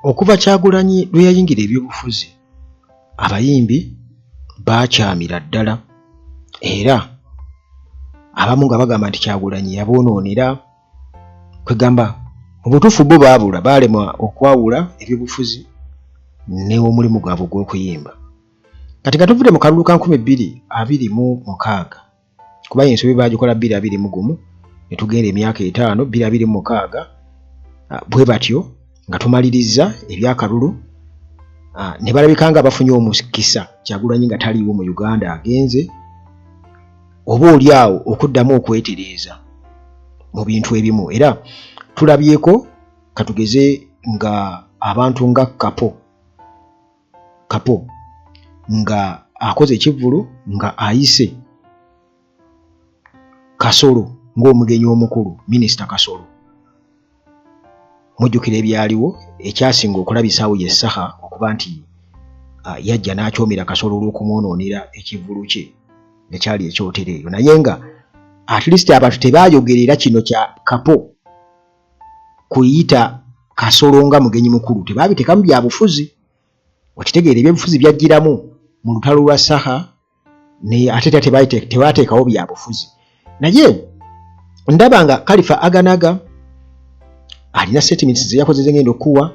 Okuva Kyagulanyi lwe yayingira ebyobufuzi, abayimbi baakyamira ddala era abamu nga bagamba nti Kyagulanyi yaboonoonera. Kwegamba mu butuufu bo baabula, baalemwa okwawula ebyobufuzi ne omulimu gwabwe ogw'okuyimba. Kati nga tuvudde mu kalulu ka 2026, kuba ensobi baagikola 2021 ne tugenda emyaka 5, 2026, bwe batyo nga tumalirizza ebyakalulu, ne balabika nga bafunye omukisa Kyagulanyi nga taliiwo mu Uganda agenze, oba oli awo okuddamu okwetereeza mu bintu ebimu. Era tulabyeko katugeze nga abantu nga Kapo Kapo nga akoze ekivvulu nga ayise Kasolo ng'omugenyi omukulu, Minisita Kasolo. Mujjukira ebyaliwo, ekyasinga okulabisaawo ye Saha okuba nti yajja n'akyomera Kasolo olw'okumwonoonera ekivvulu kye ekyali ekyotera eyo, naye nga at least abantu tebayogerera kino kya Kapo kuyita Kasolo nga mugenyi mukulu, tebaabiteekamu byabufuzi. Okitegeera, ebyobufuzi byajjiramu mu lutalo lwa Saha, ne ate era tebaateekawo byabufuzi. Naye ndaba nga Kalifa Aganaga alina statements ze yakoze zengenda okukuwa.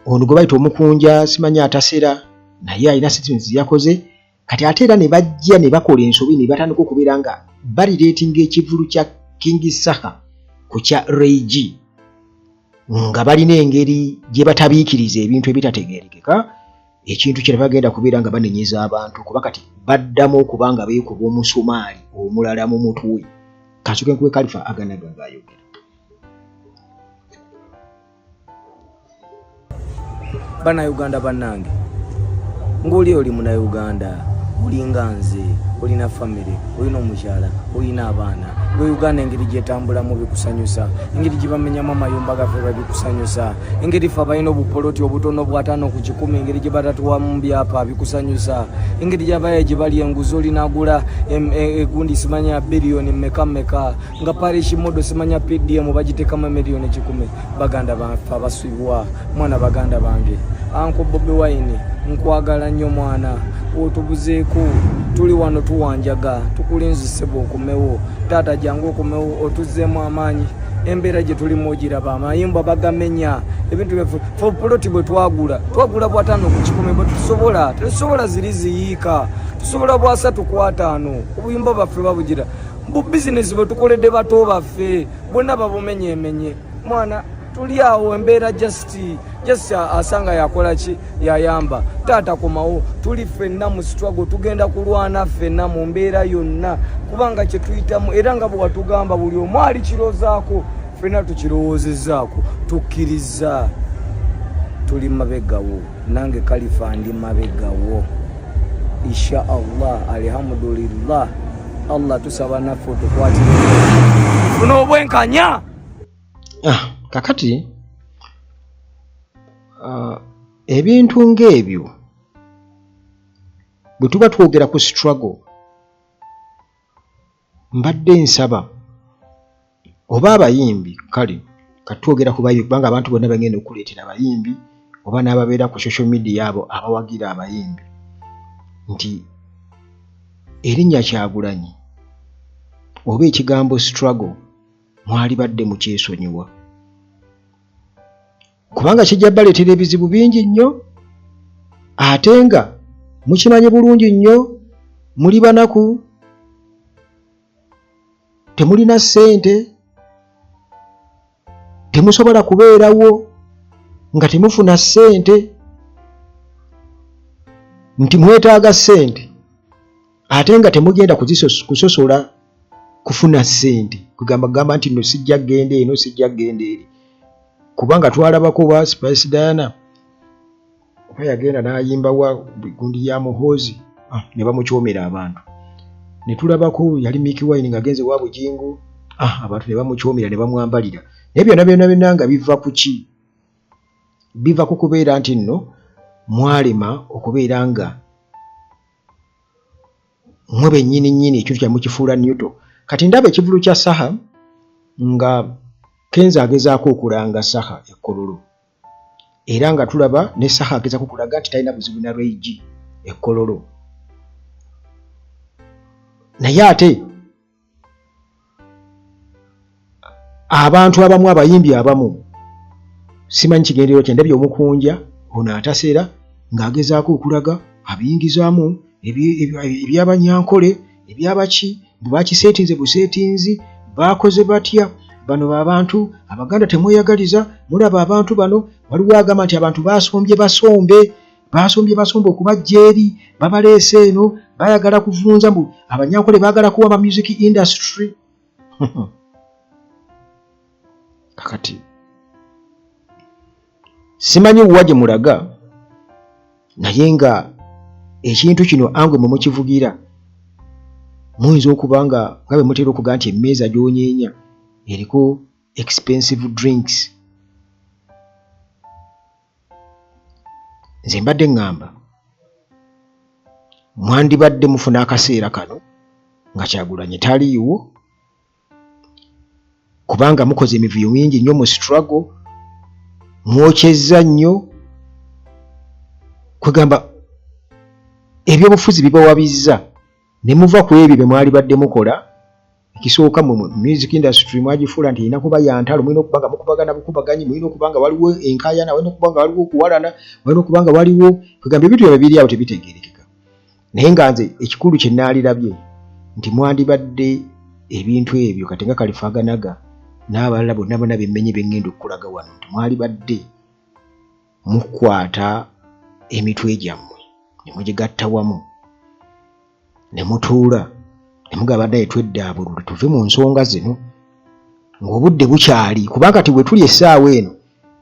Ono gwe bayita omukunja simanyi atasera, naye alina statements ze yakoze. Kati ate era ne bajja ne bakola ensobi ne batandika okubeera nga balireetinga ekivvulu kya King Saha ku kya Ray G, nga balina engeri gye batabiikiriza ebintu ebitategeerekeka. Ekintu kye bagenda kubeera nga banenyeza abantu, kuba kati baddamu okuba nga beekuba omusumaali omulala mu mutwe. Kansooke nkuwe Kalifa Aganaga ng'ayogera. Bannayuganda bannange, ng'oli oli munnayuganda, olinga nze, olina famire, olina omukyala, olina abaana. Gwe Uganda engeri gyetambulamu bikusanyusa, engeri gye bamenyamu amayumba gaffe babikusanyusa, engeri ffe abalina obupoloti obutono bwataano ku kikumi engeri gye batatuwamu byapa bikusanyusa, engeri gyabaye gye bali enguzi, olinagula egundi simanya biliyoni meka meka, nga parish modo simanya PDM bagiteekamu miliyoni 100. Baganda baffe abasibwa, mwana baganda bange, Uncle Bobi Wine nkwagala nnyo mwana, otubuzeeko, tuli wano tuwanjaga, tukulinze ssebo okomewo, taata jangu okomewo otuzzeemu amaanyi. Embeera gye tulimu ogiraba, amayumba bagamenya, ebintu byaffe, fe poloti bwe twagula, twagula bwataano ku kikumi, bwe tusobola, tetusobola ziri ziyiika, tusobola bwasatu ku ataano, obuyumba baffe babugira bu bizinesi bwe tukoledde bato baffe bonna babumenyemenye. Mwana tuli awo embeera just asanga yakola ki, yayamba taata komawo, tuli ffenna mu struggle, tugenda kulwana ffenna mu mbeera yonna, kubanga kye tuyitamu era nga bwe watugamba buli omu ali kirozaako, ffenna tukirowoozezaako, tukkiriza tuli mabegawo. Nange Kalifa ndi mabegawo, insha Allah, alhamdulillah. Allah tusaba naffe otukwatire tufune obwenkanya. Kakati ebintu ng'ebyo bwe tuba twogera ku struggle, mbadde nsaba oba abayimbi, kale katwogera ku bayimbi kubanga abantu bonna bagenda okuleetera abayimbi oba n'ababeera ku social media abo abawagira abayimbi, nti erinnya Kyagulanyi oba ekigambo struggle mwali badde mukyesonyiwa, kubanga kijja baleetera ebizibu bingi nnyo, ate nga mukimanyi bulungi nnyo muli banaku, temulina ssente, temusobola kubeerawo nga temufuna ssente, nti mwetaaga ssente ate nga temugenda kusosola kufuna ssente, kugamba gamba nti no sijja kugenda eno, sijja kugenda eri, kubanga twalabako ba Spice Diana oba yagenda n'ayimba wa gundi ya Muhoozi, ne bamukyomera abantu, ne tulabako yali Mikie Wine ng'agenze wa Bugingo, abantu ne bamukyomera ne bamwambalira. Naye byonna byonna byonna nga biva ku ki? Biva ku kubeera nti nno mwalema okubeera nga mwe bennyini nnyini ekintu kyammwe kifuula Newton. Kati ndaba ekivvulu kya Saha nga Kenzo agezaako okulanga Saha e Kololo. Era nga tulaba ne Saha agezaako kulaga nti talina buzibu na Ray G e Kololo. Naye ate abantu abamu, abayimbi abamu, simanyi kigendererwa kye. Ndabye omukunja ono ataseera ng'agezaako okulaga abiyingizaamu ebyabanyankole, ebyabaki, mbu bakiseetinze buseetinzi, baakoze batya bano abantu Abaganda temweyagaliza. Mulaba abantu bano, waliwo agamba nti abantu basombye basombe, basombye basombe okubajja eri, babaleese eno, bayagala kuvunza, mbu abanyankole baagala kuwamba music industry. Kakati simanyi wa gye mulaga, naye nga ekintu kino angwe mwe mukivugira, muyinza okuba nga nga bwe mutera okuga nti emmeeza gy'onyeenya eriko expensive drinks. Nze mbadde ŋŋamba mwandibadde mufuna akaseera kano nga Kyagulanyi taliiwo, kubanga mukoze emivuyo mingi nnyo mu struggle, mwokyezza nnyo, kwegamba ebyobufuzi bibawabizza ne muva ku ebyo bye mwalibadde mukola. Ekisooka, mu music industry mwagifuula nti erina kuba ya ntalo, mulina okuba nga mukubagana bukubaganyi, mulina okuba nga waliwo enkaayana, walina okuba nga waliwo okuwalana, walina okuba nga waliwo, kwegamba ebintu byabwe biri awo tebitegeerekeka. Naye nga nze ekikulu kye naalirabye nti mwandibadde ebintu ebyo kati nga Kalifaganaga n'abalala bonna bonna bemmenye bengenda okukulaga wano, nti mwalibadde mukwata emitwe gyammwe ne mugigatta wamu ne mutuula ne mugamba, naye tweddaabulule tuve mu nsonga zino ng'obudde bukyali, kubanga kati bwe tuli essaawa eno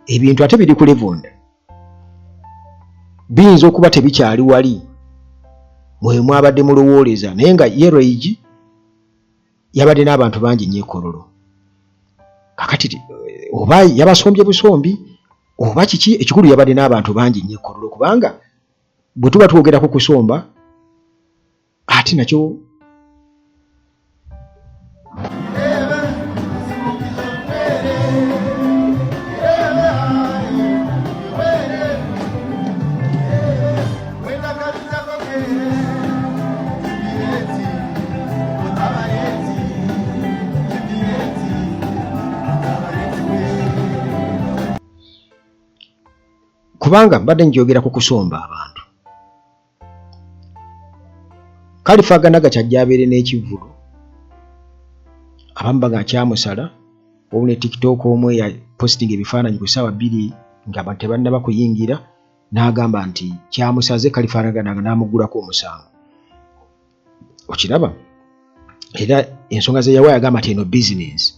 ebintu ate biri ku level ndala, biyinza okuba tebikyali wali mwe mwabadde mulowooleza. Naye nga ye Ray G yabadde n'abantu bangi nnyo e Kololo. Kakati oba yabasombye busombi oba kiki, ekikulu yabadde n'abantu bangi nnyo e Kololo, kubanga bwe tuba twogera ku kusomba ate nakyo. Kubanga mbadde njogera ku kusomba abantu, Kalifaganaga kyajja abeere n'ekivvulu, abamu baga kyamusala obu ne TikTok omu eya posting ebifaananyi ku ssaawa 2 nga abantu tebannaba kuyingira, n'agamba nti kyamusaze Kalifaganaga n'amuggulako omusango. Okiraba, era ensonga ze yawa yagamba nti eno bizinensi,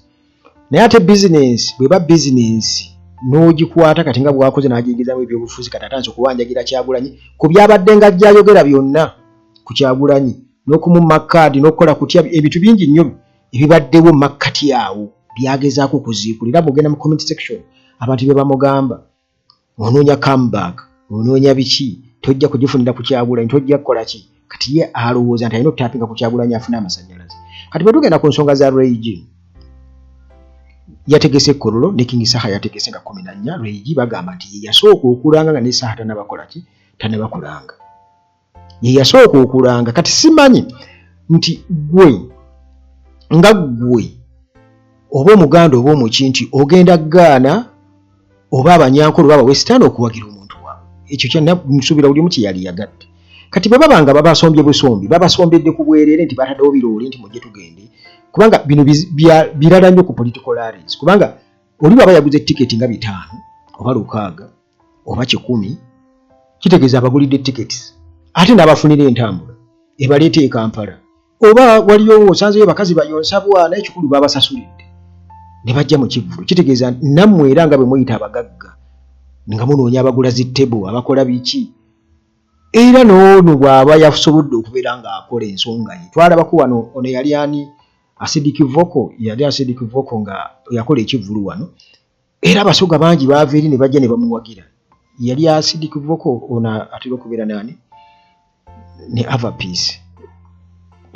naye ate bizinensi bweba bizinensi n'ogikwata kati nga bwakoze n'agiyingizamu ebyobufuzi, kati atandise okuwanjagira Kyagulanyi ku byabadde nga ajja ayogera byonna ku Kyagulanyi n'okumumma kaadi n'okukola kutya, ebintu bingi nnyo ebibaddewo makkati awo byagezaako okuziikula. Era bw'ogenda mu comment section, abantu bye bamugamba, onoonya comeback, onoonya biki, tojja kugifunira ku Kyagulanyi, tojja kukola ki. Kati ye alowooza nti alina okutapinga ku Kyagulanyi afune amasannyalaze. Kati bwe tugenda ku nsonga za Ray G, yategese Kololo ne King Saha, yategese nga 14. Ray G bagamba nti ye yasooka okulanga nga ne Saha tannabakola ki, tannabakulanga, ye yasooka okulanga. Kati simanyi nti gwe nga ggwe oba Omuganda oba omuki nti ogenda gaana oba Abanyankole oba Abawesitaani okuwagira omuntu waabwe, ekyo kyansuubira buli omu kye yali yagadde. Kati bwe baba nga babasombye busombi, babasombedde ku bwereere nti bataddewo biroole nti mujje tugende, kubanga bino birala nnyo ku political rallies, kubanga oli bw'aba yaguze tiketi nga 500 oba 600 oba 100, kitegeeza abagulidde tickets ate n'abafunira entambula ebaleeta e Kampala, oba waliyo osanzeyo bakazi bayonsa bwana, ekikulu babasasulidde ne bajja mu kivvulu. Kitegeeza nammwe era nga bwe muyita abagagga nga munoonya abagula zi table, abakola biki, era n'ono bw'aba yasobodde okubeera ng'akola ensonga ye. Twalabako wano ono yali ani, Acidic Vocal, yali Acidic Vocal nga yakola ekivvulu wano, era Abasoga bangi baava eri ne bajja ne bamuwagira. Yali Acidic Vocal ono atera okubeera naani ne Ava Peace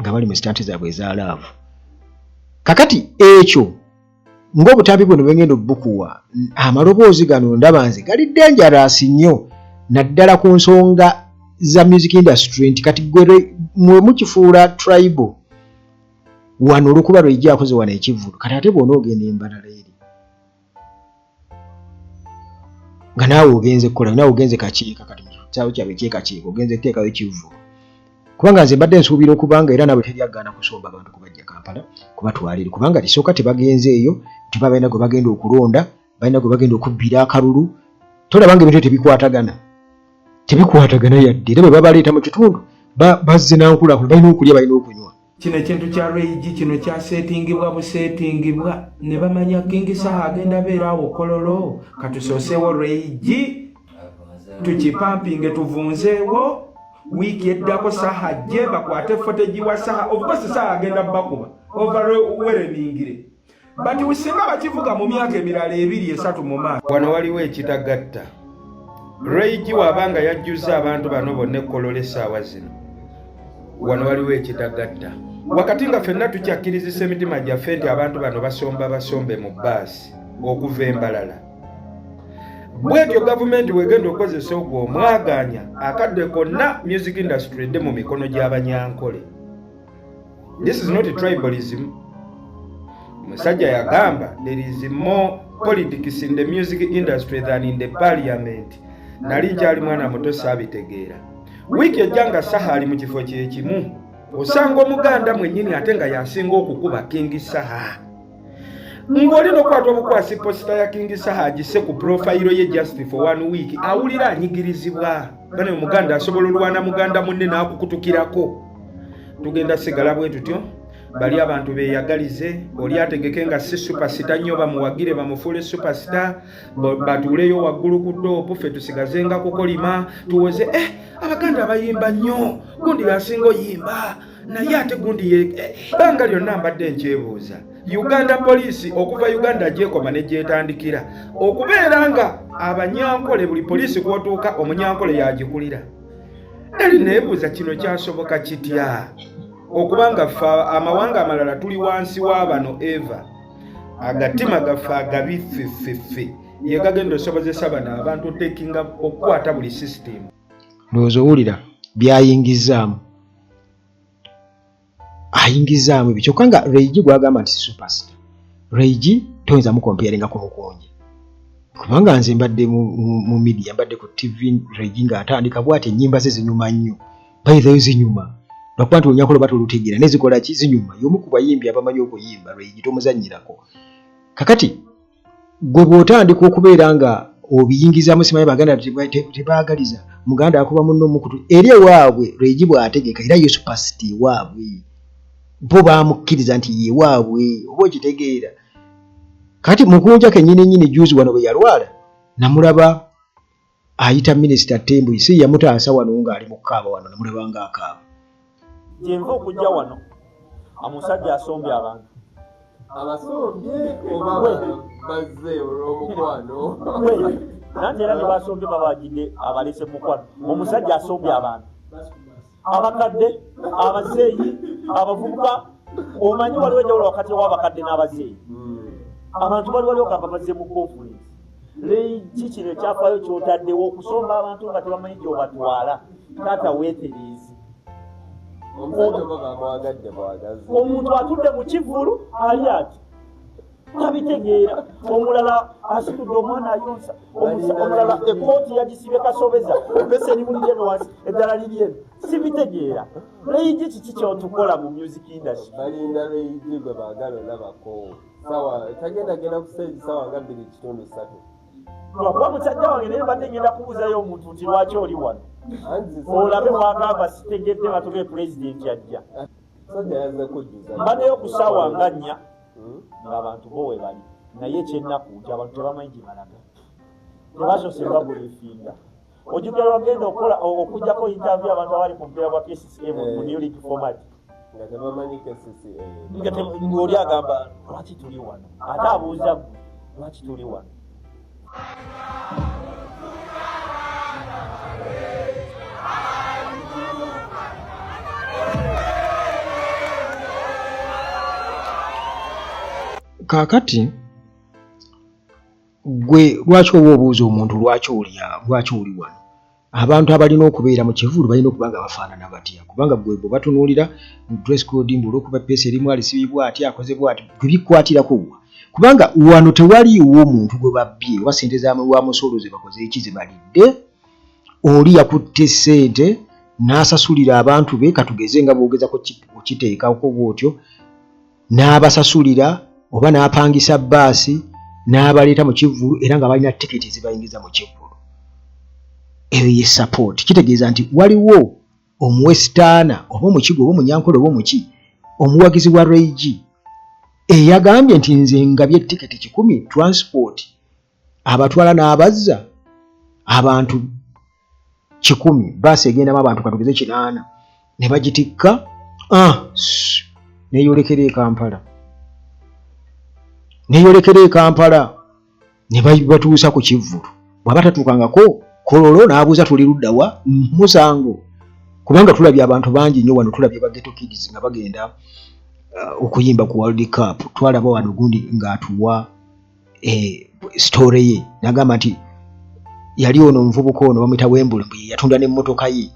nga bali mu stunt zaabwe eza love. Kakati ekyo Ng'obutambi buno bwe ngenda obukuwa, amaloboozi gano ndaba nze gali dangerous nnyo, naddala ku nsonga za music industry, nti kati gwe mwe mukifuula tribal wano olwokuba Ray G akoze wano ekivvulu, kati ate bw'ona ogenda embalala eri nga naawe ogenze kukola, naawe ogenze kakiika, kati kyalo kyabwe kyekakiika ogenze kuteekayo kivvulu, kubanga nze mbadde nsuubira okubanga era naawe teri agaana kusomba abantu kubajja Kampala kubatwala eri, kubanga kisooka tebagenze eyo nti balina gwe bagenda okulonda, balina gwe bagenda okubbira akalulu. Tolaba nga ebintu tebikwatagana, tebikwatagana yadde. Era bwe babaleeta mu kitundu bazze nankulakula, balina okulya, balina okunywa. Kino ekintu kya Ray G kino kyasetingibwa busetingibwa ne bamanya King Saha agenda beera awo Kololo, katusooseewo Ray G tukipampinge tuvunzeewo, wiiki eddako Saha ajje bakwate footage wa Saha. Of course Saha agenda bakuba overwhelmingly, but singa bakivuga mu myaka emirala 2 3 mu maaso. Wano waliwo ekitagatta. Ray G waabanga yajjuzza abantu bano bonna ekkololo essaawa zino, wano waliwo ekitagatta. Wakati nga ffenna tukyakkirizisa emitima gyaffe nti abantu bano basomba basombe mu bbaasi okuva embalala, bwetyo gavumenti wegenda okukozesa ogwo omwaganya akadde konna music industry edde mu mikono gy'Abanyankole. This is not tribalism. Omusajja yagamba there is more politics in the music industry than in the parliament. Nali nkyali mwana muto, saabitegeera. Wiiki ejja nga Saha ali mu kifo kyekimu, osanga Omuganda mwennyini ate nga yasinga okukuba King Saha, ng'olina okukwata obukwasi poster ya King Saha agise ku profile ye just for one week, awulira anyigirizibwa. Bane Omuganda asobola olwana muganda munne n'akukutukirako. Tugenda sigala bwe tutyo, bali abantu beeyagalize, oli ategeke nga si superstar nnyo, bamuwagire bamufuule superstar, batuuleyo waggulu ku top, ffe tusigazenga kukolima tuwoze eh, Abaganda abayimba nnyo, gundi yasinga oyimba, naye ate gundi ye bbanga lyonna mbadde nkyebuuza. Uganda Poliisi okuva Uganda gyekoma ne gyetandikira okubeera nga Abanyankole, buli poliisi kwotuuka Omunyankole yagikulira. Nali neebuuza kino kyasoboka kitya okuba nga ffe amawanga amalala tuli wansi wa bano eva agatima gaffe agabi ffeffeffe ye gagenda osobozesa bano abantu otekinga okukwata buli sisitimu. Ndowooza owulira byayingizaamu, ayingizaamu ebyo, kyokka nga Ray G gwagamba nti si superstar. Ray G toyinza mukompeyaringa ku Mukunja, kubanga nze mbadde mu media, mbadde ku TV Ray G ng'atandika bw'ati, ennyimba ze zinyuma nnyo. By the way, zinyuma lwakuba nti Olunyankole oba tolutegeera, naye zikola ki, zinyuma. Y'omu ku bayimbi abamanyi okuyimba. Ray G tomuzannyirako. Kakati gwe bw'otandika okubeera nga obiyingizaamu, simanyi Baganda tebaagaliza Muganda akuba munno omukutu eri ewaabwe. Ray G bw'ategeka era ye superstar ewaabwe, bo bamukkiriza nti yewaabwe, oba okitegeera. Kati Mukunja kennyini nnyini juzi wano bwe yalwala, namulaba ayita Minisita Tembo, si yamutaasa wano ng'ali mu kukaaba wano, namulaba ng'akaaba. Gyenva okujja wano, omusajja asombye abantu. Abasombye oba bazze olw'omukwano? Nanti era ne basombye babagidde abalese mukwano. Omusajja asombye abantu, abakadde, abazeeyi, abavubuka. Omanyi waliwo enjawulo wakati w'abakadde n'abazeeyi. Abantu bali wali ogamba bazze mu conference. Ray G, kino ekyafaayo kyotaddewo okusomba abantu nga tebamanyi gyobatwala, taata weetereezi. Omusajja oba bamwagadde bwagazi. Omuntu atudde mu kivvulu ali ati tabitegeera, omulala asitudde omwana ayonsa, omulala ekooti yagisibye kasobeza, beseni muliri eno wansi, eddala liri eno, sibitegeera. Ray G, kiki kyotukola mu music industry? Balinda Ray G gwe baagala olabako. Sawa tagenda genda ku stage sawa nga 2:30 3. Lwakuba musajja wange, naye mbadde ngenda kubuuzayo omuntu nti lwaki oli wano, olabe bwagamba sitegedde, batuge pulezidenti ajja. Musajja yazze kujjuza. Mbaddeyo ku ssaawa nga 4 ng'abantu bo we bali, naye ekyennaku nti abantu tebamanyi gye balaga, tebasoose babulifinga. Ojjukira lwagenda okukola okugjako interview abantu abali ku mupiira gwa KCCA mu new league format nga tebamanyi KCCA. Ng'oli agamba lwaki tuli wano, ate abuuza gwe lwaki tuli wano. Kaakati Gwe lwaki oba obuuza omuntu lwaki oli lwaki oli wano? Abantu abalina okubeera mu kivvulu balina okuba nga bafaanana batya? Kubanga gwe bwe batunuulira mu dress code mbu olw'okuba ppeesa erimu alisibye bw'ati akoze bw'ati gwe bikwatirako wa? Kubanga wano tewaliiwo muntu gwe babbye oba ssente za wa musolo ze bakoze ki ze balidde. Oli yakutte ssente n'asasulira abantu be katugeze nga bw'ogezako okiteekako bw'otyo n'abasasulira oba n'apangisa bbaasi n'abaleeta mu kivvulu era nga balina tiketi ezibayingiza mu kivvulu. Eyo ye sapooti. Kitegeeza nti waliwo omuwesitaana oba omukiga oba omunyankole oba omuki omuwagizi wa Ray G eyagambye nti nze ngabye tiketi kikumi transport abatwala n'abazza abantu kikumi baasi egendamu abantu katugeze kinaana ne bagitikka ah, neyolekera e Kampala neyolekera e Kampala ne batuusa ku kivvulu bw'aba tatuukangako Kololo n'abuuza tuli ludda wa musango kubanga tulabye abantu bangi nnyo wano tulabye ba Ghetto Kids nga bagenda okuyimba ku World Cup twalaba wano gundi ng'atuwa eh, story ye nagamba nti yali ono omuvubuka ono bamuyita Wembule mbu yatunda n'emmotoka ye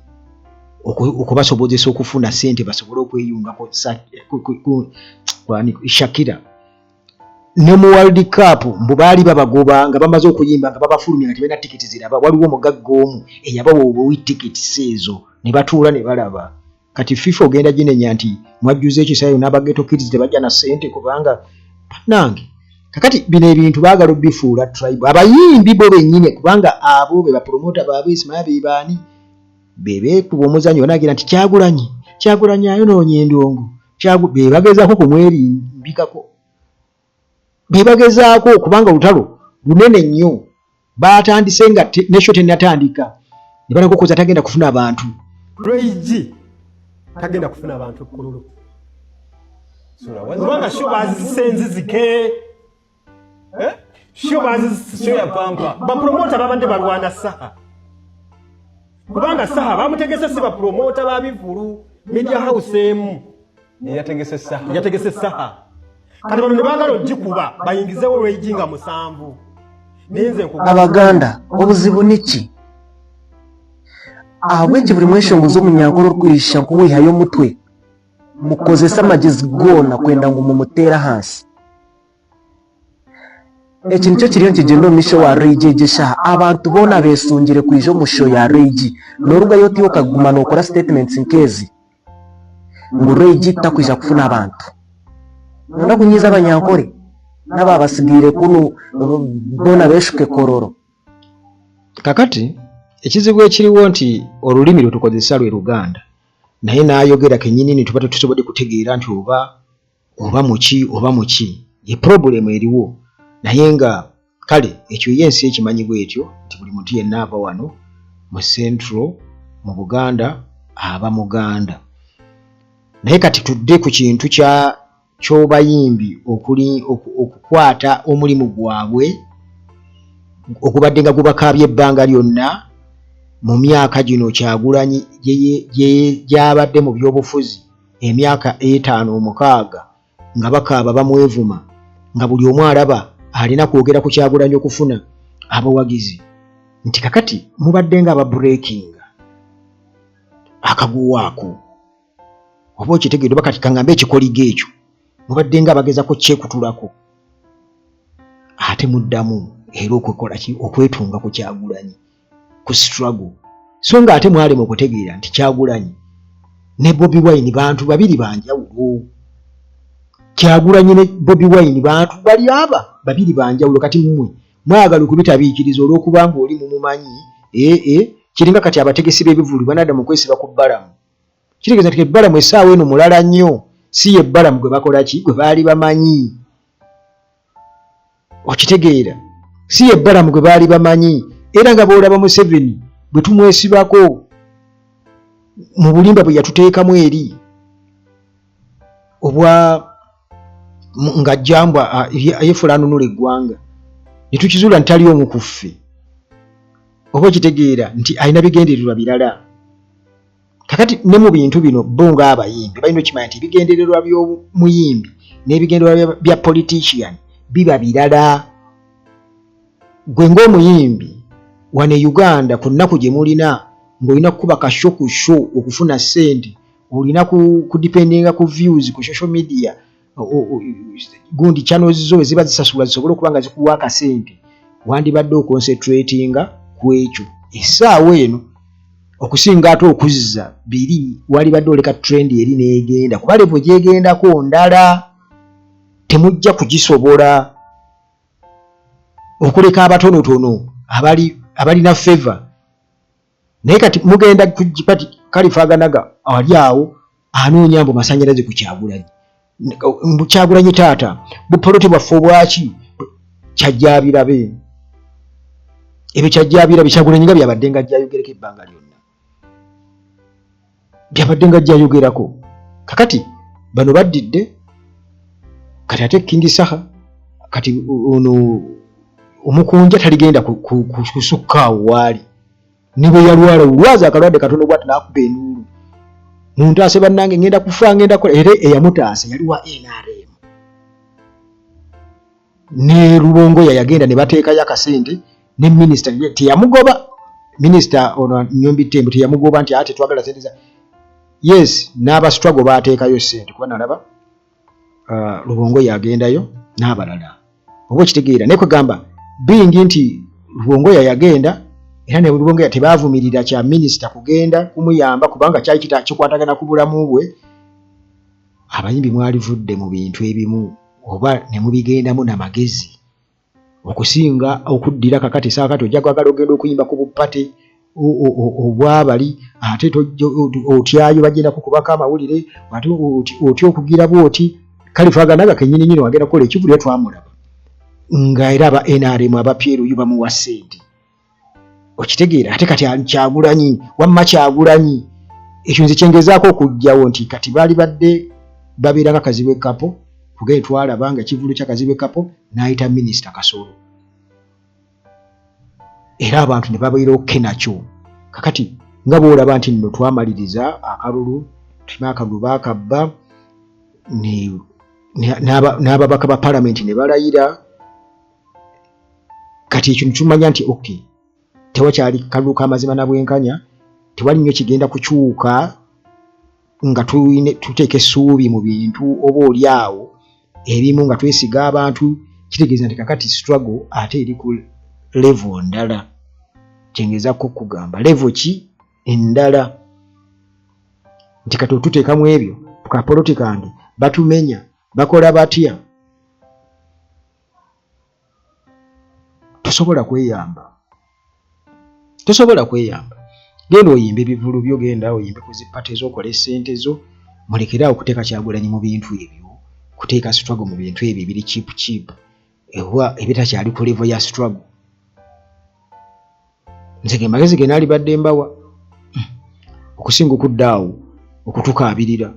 okubasobozesa okufuna ssente basobole okweyungako Shakira ne mu World Cup mbu baali babagoba nga bamaze okuyimba nga babafulumya nga tebalina tikiti ziraba waliwo omugagga omu eyabawa obuwi tikiti ezo ne batuula ne balaba kati FIFA ogenda ginenya nti mwajjuza ekisaayo n'aba Ghetto Kids tebajja na ssente kubanga bannange kakati bino ebintu baagala obifuula tribe abayimbi bo bennyini kubanga abo be bapromota baabwe simanya be baani be beekuba omuzannyo banagira nti Kyagulanyi Kyagulanyi ayonoonya endongo Kyagu be bagezaako kumwerimbikako be bagezaako kubanga olutalo lunene nnyo baatandise nga ne show tennatandika ne balaga tagenda kufuna bantu. Ray G tagenda kufuna bantu Kololo kubanga show bazise nzizike eh? Show bazise bapromota babadde balwana Saha kubanga Saha bamutegese si bapromota ba bivulu media house emu yategese Saha yategese Saha kati bano ne baagala ogikuba bayingizewo Ray G nga musanvu naye nze nkugamba Abaganda obuzibu niki ahabw'enki buri mweshongozi omunyankore orikwisha nk'owihayo omutwe mukozesa amagezi goona kwenda ngu mumuteere ahansi eki nikyo kiriyo nikigyenda omu maisho wa Ray G egi eshaaha abantu boona besungire kwija omu show ya Ray G norugayo oti okaguma nokora statements nk'ezi ngu Ray G takwija kufuna abantu nonda kunyiiza abanyankore n'ababasigaire kunu boona beshuke Kololo. Kakati ekizibu ekiriwo nti olulimi lwe tukozesa lwe Luganda naye n'ayogera kennyini tuba tetusobodde kutegeera nti oba oba muki oba muki ye problem eriwo naye nga kale ekyo ye ensi ekimanyi bwetyo nti buli muntu yenna ava wano mu Central mu Buganda aba Muganda naye kati tudde ku kintu kya ky'obayimbi okukwata omulimu gwabwe ogubadde nga gubakaabya ebbanga lyonna mu myaka gino Kyagulanyi gy'abadde mu byobufuzi emyaka etaano omukaaga nga bakaaba bamwevuma nga buli omu alaba alina kwogera ku Kyagulanyi okufuna abawagizi nti kakati mubadde nga ababureekinga akaguwaako oba okitegedde oba kati kangambe ekikoligo ekyo mubadde nga abagezako kyekutulako ate muddamu era okukola ki okwetunga ku Kyagulanyi ku struggle so nga ate mwalema okutegeera nti Kyagulanyi ne Bobi Wine bantu babiri banjawulo. Kyagulanyi ne Bobi Wine bantu bali aba babiri banjawulo kati mmwe mwagala okubitabiikiriza olw'okuba ng'oli mumumanyi ee eh, kiringa kati abategesi b'ebivvulu banadda mu kwesiba ku Balamu kitegeeza nti Balamu essaawa eno mulala nnyo si ye Balamu gwe bakola ki gwe baali bamanyi okitegeera si ye Balamu gwe baali bamanyi era nga bw'olaba Museveni bwe tumwesibako mu bulimba bwe yatuteekamu eri obwa nga jambwa yefuula anunula eggwanga ne tukizuula nti tali omu ku ffe oba okitegeera nti alina bigendererwa birala kakati ne mu bintu bino bo ng'abayimbi balina okimanya nti ebigendererwa by'omuyimbi n'ebigendererwa bya politician biba birala. Gwe ng'omuyimbi wano e Uganda ku nnaku gye mulina ng'olina kukuba ka show ku show okufuna ssente, olina kudipendinga ku views ku social media, gundi channels zo ziba zisasulwa zisobole okuba nga zikuwa akasente, wandibadde oconcentratinga ku ekyo essaawa eno okusinga ate okuzza biri. Walibadde oleka trend eri n'egenda, kuba level gyegendako ndala, temujja kugisobola okuleka abatonotono abalina favor. Naye kati mugenda kati kalifaganaga ali awo anoonya mbu masanyalaze ku Kyagulanyi, mbu Kyagulanyi taata bupoloti bwaffe obwaki. Kyajjabirabe ebyo, kyajjabirabe. Kyagulanyi nga byabadde nga ajjayogereko ebbanga lyonna, byabadde nga ajjayogerako. Kakati bano baddidde kati ate King Saha kati ono omukunja taligenda kusukka awo waali. Ne bwe yalwala olwazi akalwadde katono bwati n'akuba enduulu, "Muntaase bannange, ngenda kufa, ngenda kukola." Era eyamutaasa yali wa NRM ne Lubongoya, yagenda ne bateekayo akasente ne minisita teyamugoba. Minisita ono Nyombi Tembo teyamugoba nti ate twagala sente za yes. N'aba struggle baateekayo sente, kuba nalaba Lubongoya agendayo n'abalala, oba okitegeera. Naye kwegamba bingi nti Lubongoya yagenda, era ne Lubongoya tebaavumirira kya minisita kugenda kumuyamba, kubanga kyali kikwatagana ku bulamu bwe. Abayimbi mwalivudde mu bintu ebimu oba ne mubigendamu namagezi okusinga okuddira kakati saakati ojja kwagala ogenda okuyimba ku bupate obwabali, ate otyayo bagenda kukubako amawulire, ate otya okugira bwoti. Kalifaganaga kenyini nyini wagenda kukola ekivulu, twamulaba nga era aba NRM aba PLU bamuwa ssente, okitegeera. Ate kati Kyagulanyi, wamma Kyagulanyi, ekyo nze kyengezaako okuggyawo nti kati baali badde babeera nga Kazibwe Kapo, kugende twalaba nga ekivulu kya Kazibwe Kapo n'ayita minisita Kasolo, era abantu ne babeera okay nakyo. Kakati nga bw'olaba nti nno twamaliriza akalulu, tulina akalulu baakabba n'ababaka ba palamenti ne balayira. Kati ekyo nekimanya nti okay, tewakyali kalulu k'amazima na bwenkanya, tewali nnyo kigenda kukyuka nga tuteeka essuubi mu bintu oba oli awo ebimu nga twesiga abantu. Kitegeeza nti kakati struggle ate eri ku level ndala. Kyengezako kugamba level ki endala, nti kati otuteekamu ebyo tukapoloti kange batumenya, bakola batya, tosobola kweyamba, tosobola kweyamba. Genda oyimbe ebivulu byo, genda oyimbe ku zipate zo, okole sente zo. Mulekere awo kuteeka Kyagulanyi mu bintu ebyo, kuteeka struggle mu bintu ebyo ebiri cheap cheap ewa ebitakyali ku level ya struggle. Nze ge magezi ge naalibadde mbawa okusinga okudda awo okutukaabirira.